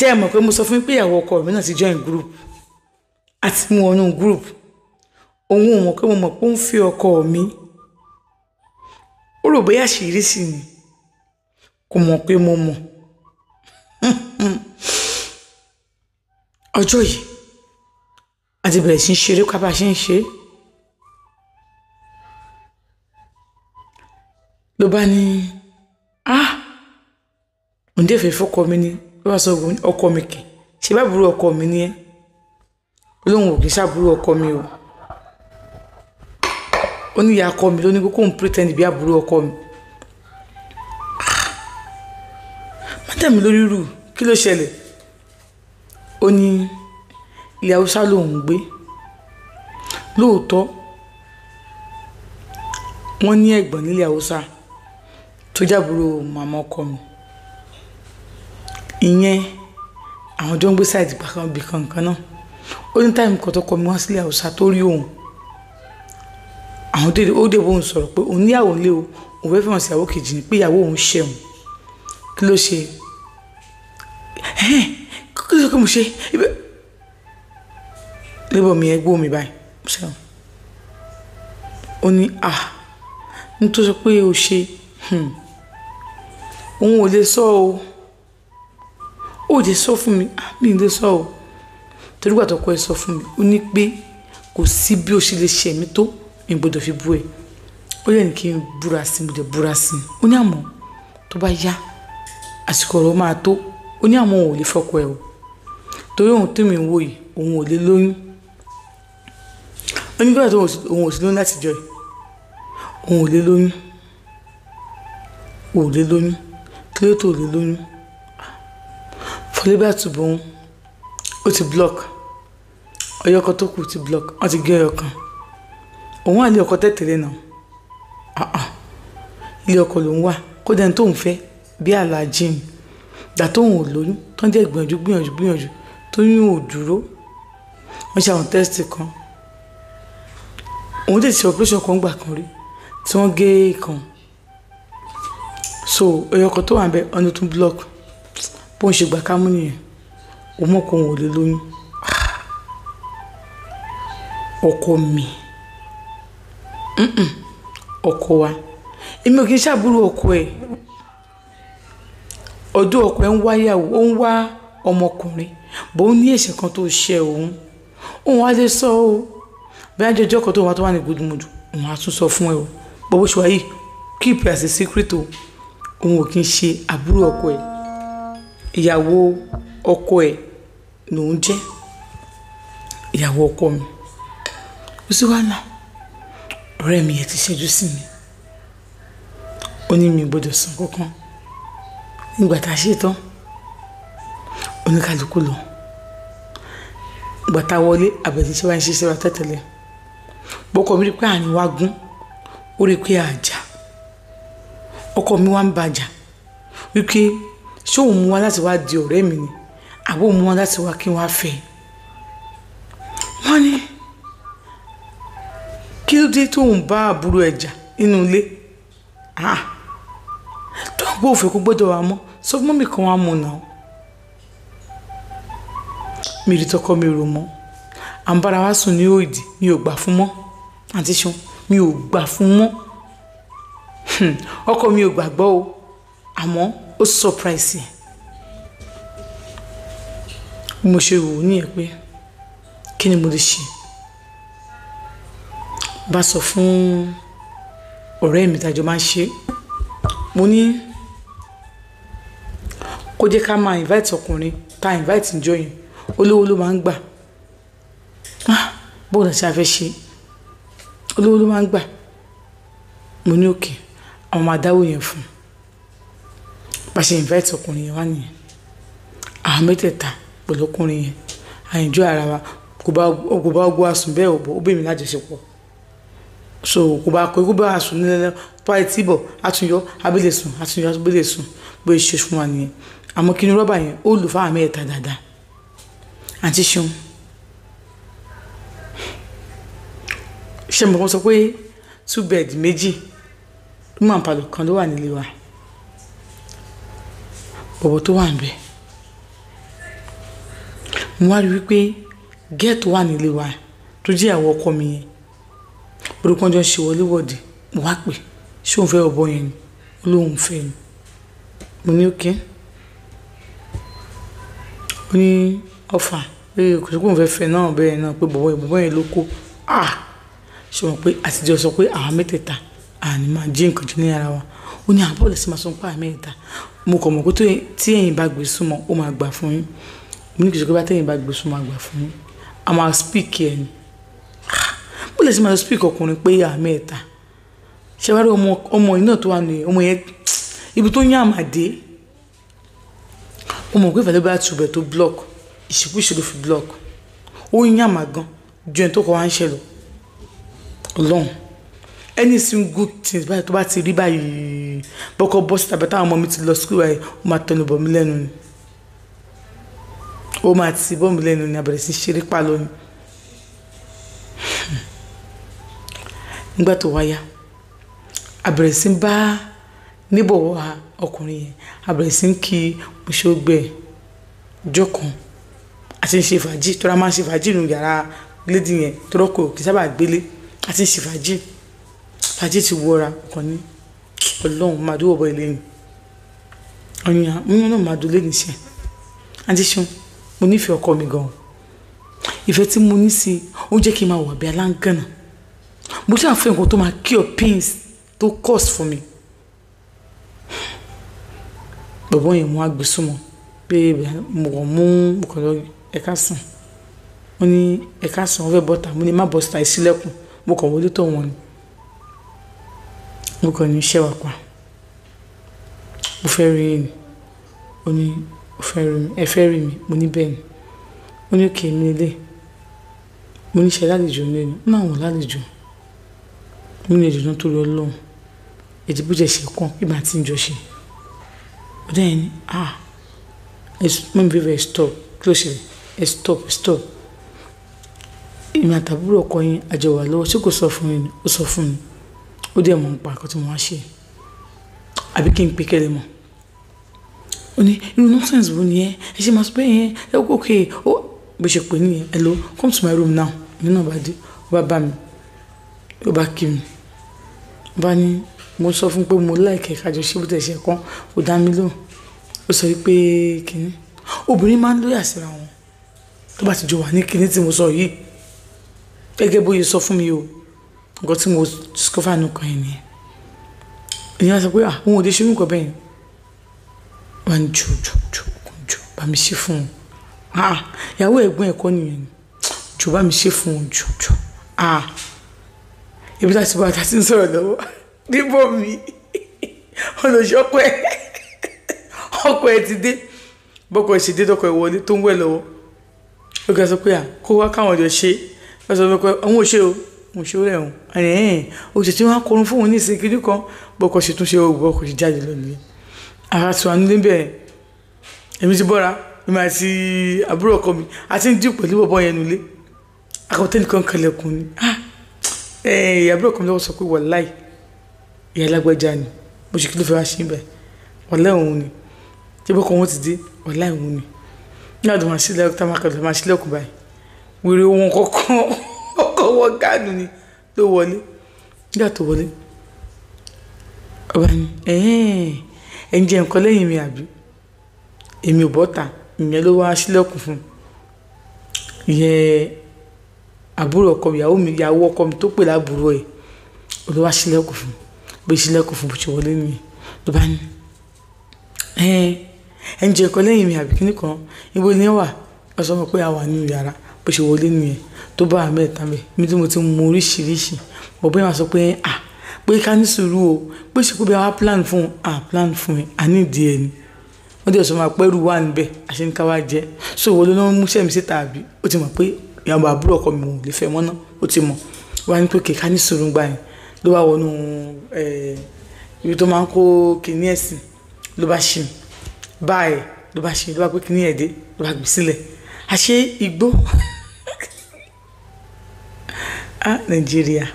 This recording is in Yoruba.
Ṣé ẹ mọ̀ pé mo sọ fún yín pé ìyàwó ọkọ mi náà ti join group, àti mú wọnú group. Òun ò mọ̀ pé mo mọ̀ pé ó ń fi ọkọ mi. Ó rò bóyá àṣírí sì ni, kò mọ̀ pé mo mọ̀. Ọjọ́ yìí a ti bẹ̀rẹ̀ sí í ṣeré ká bá a ṣe ń ṣe. Ló bá ní, ah, òun dẹ̀ fẹ́ fọ́kọ mi ni. Ló bá sọ ọkọ mi kì, ṣe bá burú ọkọ mi ni ẹ́. Olóhùn ò kì í ṣàbúrò ọkọ mi o. Ó ní ìyá ọkọ mi ló ní kó ń pretend bí àbúrò ọkọ mi. Má dà mí lórí rú, kí ló ṣẹlẹ̀? Ó ní ilẹ̀ Haúsá lòun ń gbé. Lóòótọ́ wọ́n ní ẹ̀gbọ́n nílẹ̀ Haúsá tó jábúrò màmá ọkọ mi. Ìyẹn àwọn jọ ń gbé sáìdì bí kankan náà. Ó ní táìmù kan tó kọ mi wá sílẹ̀ Haúsá tó rí òun. Àwọn dé, ó dé bóun sọ̀rọ̀ pé òun níyàwó ńlé o, òun fẹ́ fẹ́ràn sí ìyàwó kejì ni, pé ìyàwó òun ṣẹ̀wọ̀n. Kí ló ṣe? Kí ló ṣe kí mo ṣe? Ibẹ̀ lébọ̀ mi ẹ gbó mi báyìí. Ṣẹ̀wọ̀n. Ó ní, ah, nítorí pé o ṣe, òun ò lè sọ o. Ó lè sọ fún mi, ah, mi ò lè sọ o. Torí ìgbà tó kọ ẹ sọ fún mi, ó ní pé kò sí bí o ṣe lè ṣe mí tó, mi gbọdọ̀ fi bú ẹ. Ó lè ní kí n búra sí i, mo lè búra sí i. Ó ní àmọ́ tó bá yá, àsìkò ọ̀rọ̀ máa tó. Ó ní àmọ́ òun ò lè fọkọ ẹ o. Torí òun tó mi ń wò yìí, òun ò lè lóyún. Ó ní gbọ́dọ̀ tó òun ò sí lóyún láti jọ yìí. Òun ò lè lóyún. Òun ò lè lóyún. Kí ló tó ò lè lóyún? Fọlẹ́bí àtúbọ̀ òun, ó ti block. Ọyọ́ kan tó kù ti block. Wọ́n ti gé ọyọ́ kan. Òun wà ní ọkọ tẹ́tẹ̀lé náà. Ilé ọkọ lòun wà. Kódà ẹni tó ń fẹ́ bí aláàjì ni. Ìgbà tóun ò lóyún, tó ń jẹ́ gbìyànjú, gbìyànjú, gbìyànjú, tóyún ò dúró. Wọ́n ṣe àwọn test kan. Òun tètè ṣe operation kan gbà kan rí tí wọ́n gé kan. So ọyọ́ kan tó wà níbẹ̀, ọ̀nà tún block. Bó ń ṣe gbà kámú nìyẹn. Òun mọ̀ pé òun ò lè lóyún. Ọkọ mi. Ọkọ wa. Èmi ò kí ń ṣàbúrò ọkọ ẹ̀. Ọdún ọkọ ẹ̀ ń wá ìyàwó, ó ń wá ọmọkùnrin. Bó ń ní ẹ̀ṣẹ̀ kan tó ṣe òun. Òun á lè sọ o. Bí ajọjọ́ kan tó wà ní good mood, òun á tún sọ fún ẹ o. Bó bó ṣe wà yìí, keep it as a secret o. Òun ò kí ń ṣe àbúrò ọkọ ẹ̀. Ìyàwó ọkọ ẹ̀ lòun jẹ́. Ìyàwó ọkọ mi. Ó sì wá là. Ọ̀rẹ́ mi yẹn ti ṣẹ́jú sí mi. Ó ní mi gbọdọ̀ sàn kankan. Nígbà tá a ṣe tán, oníkàlùkù lọ. Ìgbà tá a wọlé, àbẹ̀tí ṣe wá ń ṣiṣẹ́ wa tẹ́tẹ̀lẹ̀. Bọ́kọ mi rí pé àárín wa gún, ó rí pé àjà. Ọkọ mi wá ń bàjà wípé ṣé òun mú wa láti wá di ọ̀rẹ́ mi ni, àbó òun mú wa láti wá kí n wá fẹ́. Wọ́n ní kí ló dé tóun bá àbúrò ẹ̀ jà nínú ilé? Ah, tó ń gbọ́ òfin kó gbọ́dọ̀ wá mọ́, sọ fún mọ́mì kan wá mú náà. Mi rí tọkọ mi rò mọ́. À ń bára wa sùn ní òdì, mi ò gbà fún mọ́. Àǹtí Ṣeun, mi ò gbà fún mọ́. Ọkọ mi ò gbàgbọ́ o, àmọ́ ó surprise ẹ̀. Bí mo ṣe wò ó nìyẹn pé kí ni mo lè ṣe? Bá sọ fún ọ̀rẹ́ mi tájọ máa ń ṣe. Mo ní kó jẹ́ ká máa invite ọkùnrin tá invite níjọ́ yẹn. Olówó ló máa ń gbà. Ah, bóun náà ṣe a fẹ́ ṣe? Olówó ló máa ń gbà. Mo ní òkè, àwọn máa dáwó yẹn fún un. Bá ṣe invite ọkùnrin yẹn wá nìyẹn. Àwọn mẹ́tẹ̀ẹ̀ta pẹ̀lú ọkùnrin yẹn. À enjoy ara wa. Kò bá gbọ́ àsùn bẹ́ẹ̀ ò bọ̀, ó bẹ̀ mí lájọṣepọ̀. So kò bá kó bá àsùn nílẹ̀ tó bá ti bọ̀, àtúnyọ́, abílẹ̀ sùn, àtúnyọ́, abílẹ̀ sùn. Bó ṣe fún wa nìyẹn. Àmọ́ kí ni rọ́bà yẹn? Ó lù fún àwọn mẹ́ẹ̀ta dáadáa. Àǹtí Ṣeun. Ṣé mo kàn sọ pé 2 bed méjì, room and parlour kan ló wà nílé wa. Bọ̀bọ̀ tó wà níbẹ̀. Mo wá rí wípé gẹ́ẹ̀tì wà nílé wa tó jẹ́ ìyàwó ọkọ mi yẹn, orúkọ jọ ń ṣe wọléwọ̀de. Mo wá pè, ṣé òun fẹ́ ọ̀bọ yẹn ni? Ó lóun fẹ́ ni. Mo ní okay. Ó ní ọfà pé kò sí pé òun fẹ́ fẹ́ náà bẹ́ẹ̀ náà, pé bọ̀bọ̀ yẹn ló kó. Ah, ṣé wọn pé àtijọ́ sọ pé àwọn mẹ́tẹ̀ẹ̀ta àní máa jí nǹkan jù ní ara wa. Ó ní àbọ̀ lè ṣe máa sọ pé àwọn mẹ́tẹ̀ẹ̀ta. Mo kàn mọ̀ pé tí ẹ̀yin bá gbé súnmọ́, ó máa gbà fún yín. Mo ní kì í ṣe pé bá tẹ̀yin bá gbé súnmọ́, máa gbà fún yín. A máa speak ẹ̀ ni. Bó lè ṣe máa speak ọkùnrin pé àwọn mẹ́tẹ̀ẹ̀ta. Ṣé wàá rí ọmọ yìí náà tó wà ní ọmọ yẹn ibi tó yàn àmàdé. Mo mọ̀ pé ìfẹ́ ló bá tubẹ̀ tó block, ìṣekúṣe ló fi block. Ó yàn àmà gan ju ẹni tó kọ́ wá ń ṣe lọ. Ọlọ́run. Any single thing báyìí tó bá ti rí báyìí, bọ́kọ bọ́ síta bẹ́ẹ̀ táwọn ọmọ mi ti lọ school báyìí, ó máa tẹnu bọ̀ mí lẹ́nu ni. Ó máa ti bọ́ mi lẹ́nu ni, àbẹ̀rẹ̀ sí ṣeré pa lọ ni. Nígbà tó wáyá, àbẹ̀rẹ̀ sí bá níbọ̀ wá ọkùnrin yẹn, àbẹ̀rẹ̀ sí ń kí mọ̀ṣọ́gbẹ́ ọjọ́ kan. A ti ń ṣe fàájì, torí a máa ń ṣe fàájì nínú yàrá lady yẹn, torí ọkọ kì í sábà gbélé. A ti ń ṣe fàájì. Fàájì ti wọra ọkàn ní Ọlọ́run máa dúró bọ́ ilé ni. Ọ̀yàn, mo ní ọ̀nà máa dúró lé níṣẹ́. Àǹtí Ṣeun, mo nífẹ̀ẹ́ ọkọ mi gan. Ìfẹ́ tí mo ní sí i, ó jẹ́ kí n máa wà bí aláǹgànà. Mo ṣáà fẹ́ nǹkan tó máa cure pains tó cause fún mi. Bọ̀bọ́ yẹn mo wá gbé súnmọ́ pé mo kàn mú mo kàn lọ ẹ̀ka sàn. Ó ní ẹ̀ka sàn, ó fẹ́ bọ́ta. Mo ní má bọ́ síta, ìṣílẹ̀kùn. Mo kàn wọlé tọ̀ wọ́n ni. Mo kàn ní iṣẹ́ wa pa. Mo fẹ́ rí yín ni. Ó ní ó fẹ́ rí mi, ẹ fẹ́ rí mi. Mo ní bẹ́ẹ̀ ni. Ó ní okay mi lé. Mo ní ṣe lálejò ní ẹni. Ó ní àwọn lálejò. Mo ní ẹjọ́ náà torí Ọlọ́run. Èdè bó jẹ́ ṣe kàn bí màá ti ń jọ ṣe. Ó dẹ́ ẹni, ah, mummy fífẹ́ stop. Kí ló ṣẹlẹ̀? Ẹ stop, stop. Èmi àtàbúrò ọkọ yín àjọ wà lọ́wọ́. Ṣé kò sọ fún yín ni? Ó sọ fún mi. Ó dẹ̀ mọ̀ nípa nǹkan tí mo wá ṣe. Àbí kí n pè kẹ́lẹ́ mọ̀? Ó ní irú nonsense wo ni ẹ? Ẹ ṣe máa sọ pé ẹ okay. Ó bó ṣe pè nìyẹn. Hello, come to my room now. Èmi náà bá dé, ó bá bá mi, ó bá kí mi. Ó bá ní mo sọ fún pé mo like ẹ ká jọ ṣe bó tẹ̀ ṣe kán, ó dá mi lóhùn. Ó sọ wípé kíni. Obìnrin máa ń lóyà síra wọn. Tó bá ti jọ wà ní kíni tí mo sọ yìí. Gẹ́gẹ́ bó ṣe sọ fún mi o. Nǹkan tí mo discover nù kan yẹn nìyẹn. Ìyẹn á sọ pé ah, òun ò lè ṣe irú nǹkan bẹ́ẹ̀ yẹn. Wá ní jù jù jù jù bá mi ṣe fún un. Ah, ìyàwó ẹ̀gbọ́n ẹ̀ kọ́ nìyẹn ni. Jù bá mi ṣe fún un jù jù. Ah, ibi tá a ti bá a ti ń sọ̀rọ̀ lọ́wọ́. Níbo mi? Olùṣọ́kọ ẹ̀. Ọkọ ẹ̀ ti dé. Bọ́kọ ẹ̀ ṣe dé tọkọ ẹ̀ wọlé tó ń wẹ̀ lọ́wọ́. Ó ga sọ pé à kó wá káwọn jọ ṣe. Wọ́n sọ pé òun ò ṣe o. Òun ṣe ó rẹ̀ òun. Ẹ̀hẹ́n, òṣè tí wọ́n á kọrun fún òun ní ìsìn kìíní kan. Bọ́kọ ṣe tún ṣe o, bọ́kọ ṣe jáde lọ nìyẹn. Ara tí wà nílé bẹ́ẹ̀. Èmi ti bọ́ra, èmi àti àbúrò ọkọ mi, a ti ń dì pẹ̀lú bọ̀bọ́ yẹn nulẹ̀. Akọ̀tẹ́ nìkan kanlẹ̀kùn ni. Ah, àbúrò ọkọ mi lọ́wọ́ sọ pé wàláì, ìyá alágbájá ni. Bó ṣe kí ló fẹ́ wá ṣe ń bẹ̀. Wàláì òun ni. Ṣé bọ́kọ wọn ti dé? Wàláì òun ni. Nígbà tó máa ṣílẹ̀kùn, tá máa kọlẹ̀ máa ṣílẹ̀kùn báyìí. Wèrè wọn kọ̀ọ̀kan, ọkọ̀ wọn gánù ni ló wọlé. Nígbà tó wọlé, ọba ní, ẹ̀hẹ́n, ẹ ń jẹ nǹkan lẹ́yìn mi àbí? Èmi ò bọ́ta, ìyẹn ló wá ṣílẹ̀kùn fún un. Ìyẹn àbúrò ọkọ mi, ìyàwó mi, ìyàwó ọkọ mi tó pè lábúrò ẹ̀, ó ló wá ṣílẹ̀kùn fún un. Bí ṣílẹ̀kùn fún un bó ṣe wọlé nìyẹn. Ló bá ní, ẹ̀hẹ́n, ẹ ń jẹ nǹkan lẹ́yìn mi àbí kíní kan? Ibo ni ẹ wà? Ó sọ fún mi pé a wà nínú yàrá. Bó ṣe wọlé nìyẹn. Tó bá àmì ẹ̀ta mi, èmi tí mo ti mú oríṣiríṣi. Bọ̀bọ́ yẹn wá sọ pé ah, pé ká ní sùúrù o. Pé ṣe pé bí a wá plan fún un, ah plan fún ẹ, a ní ìdí ẹ ni. Wọ́n dẹ̀ sọ máa pẹ́rù wà níbẹ̀, àṣẹ ní ká wá jẹ. So ìwọ ló ń mú iṣẹ́ mi síta àbí? Ó ti mọ̀ pé ìyàwó àbúrò ọkọ mi ò lè fẹ́ mọ́ ná. Ó ti mọ̀. Wá ní pé kí ká ní sùúrù gbà yẹn. Ló bá wọnú, ibi tó máa ń kó kíní ẹ̀sìn, ló bá ṣí mi. Báyìí ló bá ṣí mi, ló bá pé kíní ẹ̀ dé, ló bá gbé sílẹ̀. Àṣé igbó. Ah, Nàìjíríà.